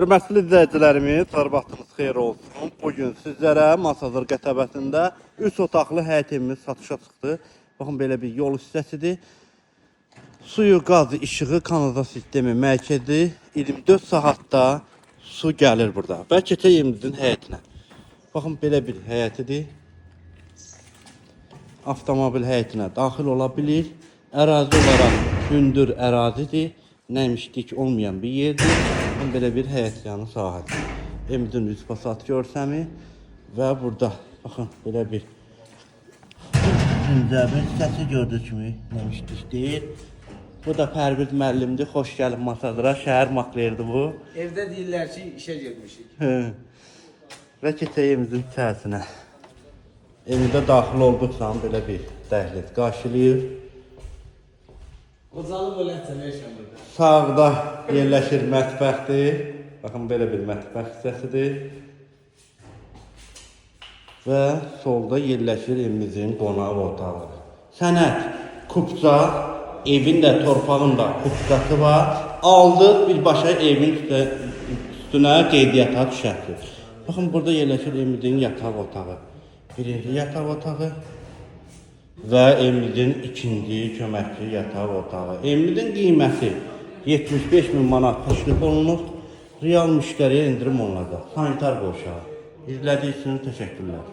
Hörmətli izləyicilərimiz, hər vaxtınız xeyir olsun. Bu gün sizlərə Masazır qəsəbəsində 3 otaqlı həyət evimiz satışa çıxdı. Baxın belə bir yol hissəsidir. Suyu, qazı, işığı, kanalizasiya sistemi mərkəzi 24 saatda su gəlir burada. Və keçək evimizin həyətinə. Baxın belə bir həyətidir. Avtomobil həyətinə daxil ola bilir. Ərazi olaraq hündür ərazidir. Nəmişlik olmayan bir yerdir. Baxın belə bir həyət yanı sahədir. Evimizin üst fasad görsəmi və burada baxın belə bir Zəncəbil hissəsi gördüyünüz kimi nəmişlik deyil. Bu da Pərviz müəllimdir. Xoş gəlib Masazıra. Şəhər makleridir bu. Evdə deyirlər ki, işə getmişik. Hə. Və keçək evimizin içərisinə. Evimizə daxil olduqsa belə bir dəhliz qarşılayır. Qocalıb eləsən yaşam burada. Sağda yerləşir mətbəxdir. Baxın belə bir mətbəx hissəsidir. Və solda yerləşir evimizin qonaq otağı. Sənəd kupça, evin də torpağın da kupçası var. Aldıq birbaşa evin üstünə qeydiyyata düşəsir. Baxın burada yerləşir evimizin yataq otağı. Birinci yataq otağı və evimizin ikinci köməkçi yataq otağı. Evimizin qiyməti 75 min manat təklif olunur. Real müştəriyə endirim olunacaq. Sanitar qovşağı. İzlədiyiniz üçün təşəkkürlər.